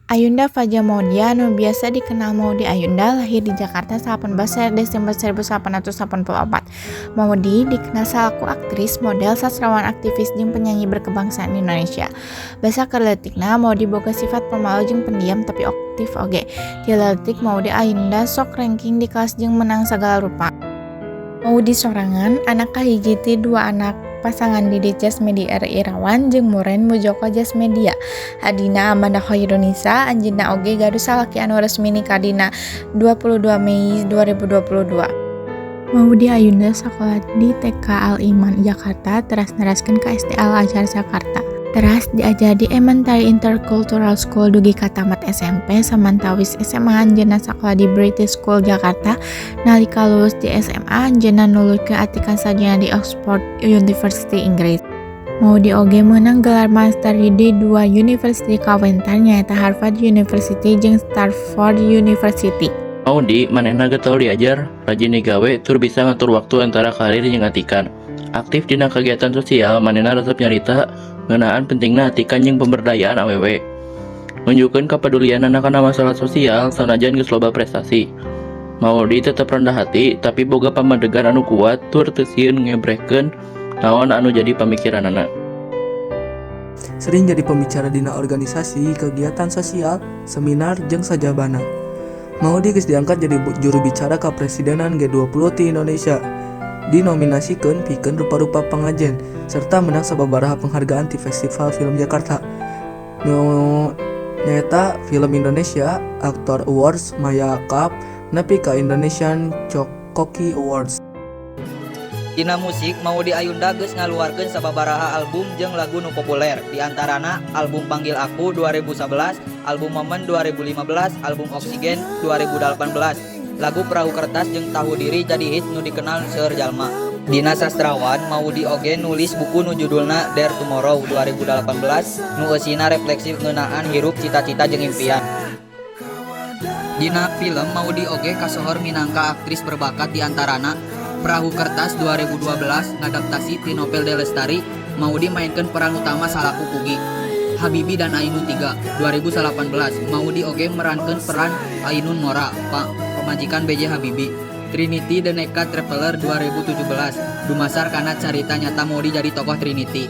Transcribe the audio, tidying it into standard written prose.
Ayunda Faja Maudy anu biasa dikenal Maudy Ayunda lahir di Jakarta 18 Desember 1884. Maudy dikenal salaku aktris, model, sastrawan, aktivis jeung penyanyi berkebangsaan Indonesia. Basa keur leutikna Maudy boga sifat pemalu jeung pendiam, tapi aktif oge. Ti leutik Maudy Ayunda sok ranking di kelas jeung menang sagala rupa. Maudy sorangan anak kahiji ti dua anak pasangan Didit Jasmedi R. Irawan jeung Muren Mujoko Jasmedia. Adina Amanda Khoirunisa, anjeunna oge gaduh salaki anu resmi nikah dina 22 Mei 2022. Maudy Ayunda sakola di TK Al Iman Jakarta, teras neraskeun ka SD Al Azhar Jakarta. Teras diajar di Elementary Intercultural School dugi ka tamat SMP. Samantawis SMA, anjeunna sakola di British School Jakarta. Nalika lulus di SMA, anjeunna nuluykeun atikan sarjana di Oxford University, Inggris. Maudy oge meunang gelar master di dua university kawentar, nyaeta Harvard University jeung Stanford University. Maudy manehna getol diajar, rajin digawe, tur bisa ngatur waktu antara karir jeung atikan. Aktif dina kagiatan sosial, manehna resep nyarita ngeunaan pentingna atikan jeung pemberdayaan awewe. Nunjukkeun kapedulianana kana masalah sosial sanajan geus loba prestasi. Maudy tetep rendah hati, tapi boga pamadegan anu kuat tur teu sieun ngebrehkeun naon anu jadi pamikiranana. Sering jadi pembicara dina organisasi, kegiatan sosial, seminar, jeung sajabana. Maudy geus diangkat jadi juru bicara kapresidenan G20 ti Indonesia. Dinominasikeun pikeun rupa-rupa pangajen serta menang sababaraha penghargaan ti Festival Film Jakarta. Nu nyaeta Film Indonesia, Actor Awards, Maya Cup, nepi ka Indonesian Cookie Awards. Dina musik, Maudy Ayunda geus ngaluarkeun sababaraha album jeung lagu nu populer, di antarana album Panggil Aku 2011, album Momen 2015, album Oksigen 2018. Lagu Perahu Kertas jeung Tahu Diri jadi hits nu dikenal seueur jalma. Dina sastrawan, Maudy oge nulis buku nu judulna Dear Tomorrow 2018 nu eusina refleksi ngeunaan hirup, cita-cita jeung impian. Dina film, Maudy oge kasohor minangka aktris berbakat, di antarana Perahu Kertas 2012, ngadaptasi ti novel Dee Lestari, Maudy mainkeun peran utama salaku Kugi. Habibie dan Ainun 3 2018, Maudy oge merankeun peran Ainun Mora, pamajikan B.J. Habibie. Trinity The Naked Traveler 2017, dumasar kana carita nyata Maudy jadi tokoh Trinity.